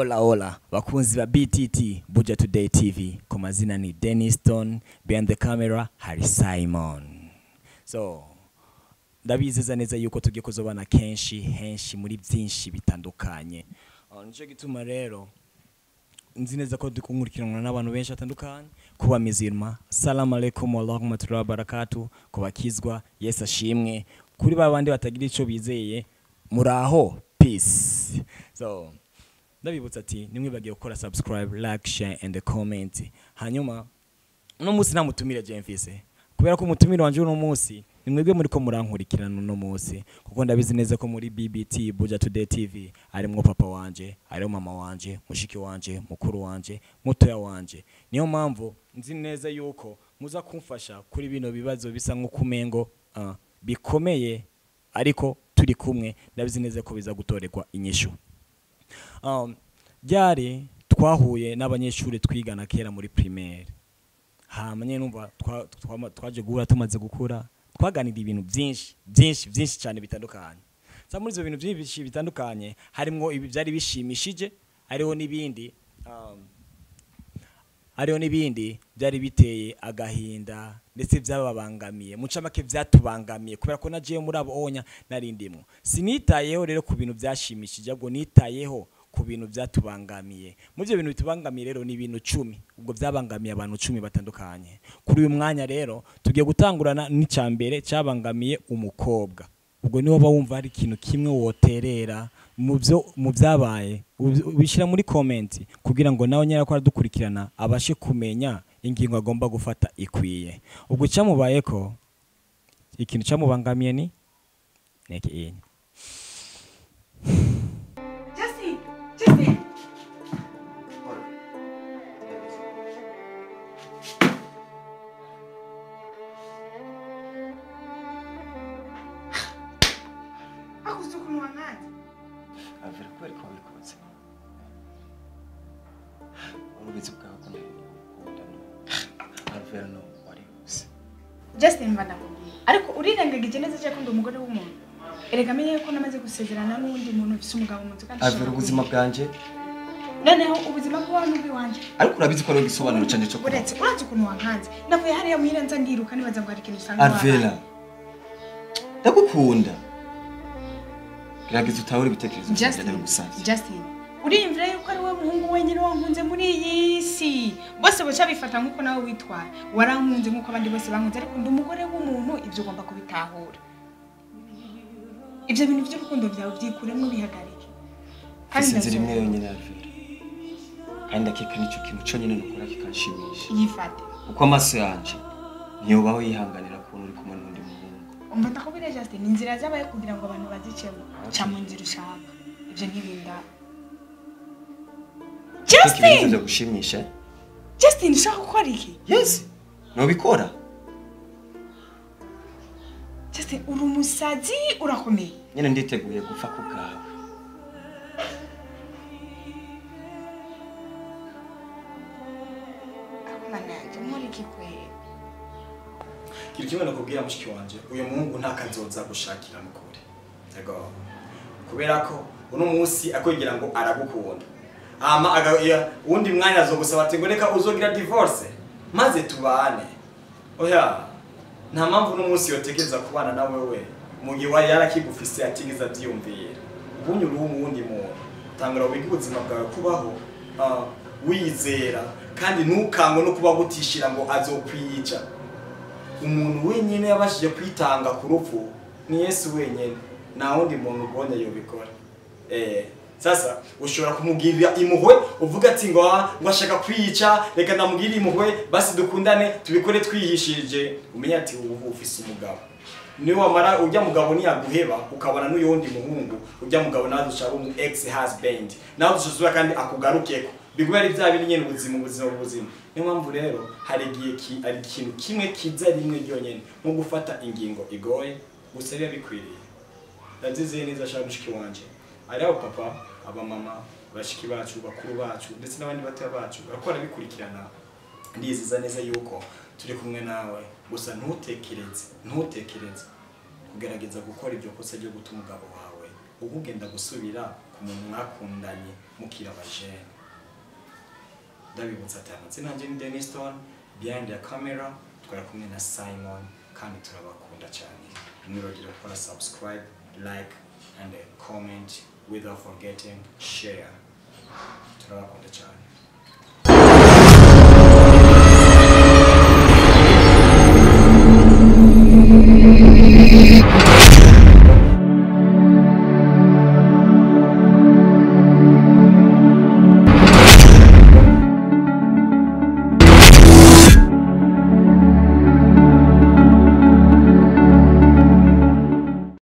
Hola hola bakunzi ba BTT Buja Today TV, ku mazina ni Denniston, behind the camera hari Simon. So ndabizeza neza yuko tugiye kuzobana kenshi henshi muri byinshi bitandukanye. Nico gituma rero nzi neza ko dukungurikiranwa n'abantu benshi batandukanye, kuba mizirma. Salamu alaikum wa rahmatullahi wa barakatuh, kubakizwa Yesu ashimwe, kuri babandi batagira ico bizeye muraho, peace. So ndabibutsa ati nimwibagiye gukora subscribe, like, share and comment. Hanyuma uno munsi namutumire je mfise, kubera ko umutumire wanje uno munsi ni mwebwe muri ko murankurikirana uno munsi, kuko ndabizi neza ko muri BBT Buja Today TV harimwo papa wanje, harimo mama wanje, mushiki wanje, mukuru wanje, mutoya wanje. Niyo mpamvu nzi neza yuko muza kumfasha kuri bino bibazo bisa nko kumengo bikomeye, ariko turi kumwe ndabizi neza ko biza gutorerwa inyishu. Byari twahuye n'abanyeshuri twigana kera muri primaire, hama nyene numva twaje guhura tumaze gukura, twaganira ibintu byinshi byinshi byinshi cyane bitandukanye. Sa muri izo bintu byinshi bitandukanye harimwo ibi byari bishimishije, hariho n'ibindi hariho n'ibindi byari biteye agahinda ndetse byababangamiye, mu ncamake byatubangamiye kubera ko nagiye muri abo onya narindimwo. Sinitayeho rero ku bintu byashimishije, ahubwo nitayeho ku bintu byatubangamiye. Mu byo bintu bitubangamiye rero ni ibintu 10, ubwo byabangamiye abantu 10 batandukanye. Kuri uyu mwanya rero tugiye gutangurana n'icambere cyabangamiye umukobwa. Ubwo niho bawumva hari ikintu kimwe woterera mu byo mu byabaye, ubishyira muri comment kugira ngo nawe nyara ko aradukurikirana abashe kumenya ingingo agomba gufata ikwiye. Ubwo cyamubaye ko ikintu cyamubangamiye ni neke. Justin, Justin. Avera kubera ko wabikoze. Urubizi bwawe ko ndagukunda no. Avera no warihuse. Justin ndakubwiye. Ariko urirengagije neza cyo ko ndi umugore w'umuntu. Erega menye ko namaze gusezerana n'undi muntu ufise umugabo mu nzu kandi. Avera ubuzima bwanje. Noneho ubuzima bwawe n'ubwiwanje. Ariko urabizi ko ari igisobanuro canje cyo. Uretse urazi ukuntu wankanze. Navuye hariya muhira nza ndiruka nibaza ngo hari ikintu usanga. Avera. Ndagukunda. Gerageza utahure ibitekerezo byanjye ndabigusabye. Justin, uriyumvira yuko ari we muhungu wenyine wankunze muri iyi si. Bose boca bifata nkuko nawe witwara. Warankunze nkuko abandi bose bankunze, ariko ndi umugore w'umuntu, ibyo ugomba kubitahura. Ibyo bintu by'urukundo byawe byikuremo bihagarike. Kandi inzira imwe yonyine Avera. Kandi ndakeka nicyo kintu cyonyine nukora kikanshimisha. Yifate. Uko amaso yanje ntiyobaho yihanganira kubona uri kumwe n'undi muhungu. Umva ndakubwira Justin, inzira zabaye kugira ngo abantu bazicemo. Ca mu nzira ushaka. Ibyo ntibinda. Justin! Ndagushimisha. Justin, ushaka gukora iki? Yes. Nobikora. Justin, uri umusazi, urakomeye. Nyine nditeguye gupfa ku bwawe. Mana yanjye, nkora iki kweri? Kintu kimwe nakubwira mushiki wanje, uyu muhungu nta kazoza gushakira mukure. Yego. Kubera ko uno munsi akogira ngo aragukunda. Ama undi mwanya azogusaba ati ngo reka uzogira divorce maze tubane. Oya. Nta mpamvu uno munsi yotekereza kubana na wewe mu gihe wari yarakigufise atigeza byiyumvira. Ubunye uri umundi muntu. Tangura wige ubuzima bwawe kubaho wizera kandi ntukangwe no kuba gutishira ngo azokwica. Umuntu wenyine yabashije kwitanga ku rupfu ni Yesu wenyine, nta wundi muntu ubonye yobikora. Sasa ushobora kumugirira impuhwe uvuga ati ngo ashaka kwica, reka ndamugirire impuhwe basi dukundane tubikore twihishije. Umenye ati ubu ufise umugabo, niyo wamara ujya mugabo niyaguheba ukabona n'uyundi muhungu, ujya mugabo nawe dushaka umu ex husband nawe dushobora kandi akugarukeko bigume ari bya bindi nyene ubuzima ubuzima ubuzima. Niyo mpamvu rero hari igihe ari ikintu kimwe kiza rimwe ryonyene nko gufata ingingo igoye gusa biba bikwiriye. Ndabyizeye neza ashaka mushiki wanje, ari abo papa, aba mama, bashiki bacu, bakuru bacu ndetse n'abandi batoya bacu barakora bikurikirana. Ndizeza neza yuko turi kumwe nawe, gusa ntutekereze kugerageza gukora ibyo kosa ryo guta umugabo wawe Ugugenda gusubira ku muntu mwakundanye mukiri abajene. Ndabibutsa ati amazina yanjye ni Deniston, behind the camera twari kumwe na Simon, kandi turabakunda cyane. Ntimwibagire gukora subscribe, like and comment, without forgetting share. Turabakunda cyane.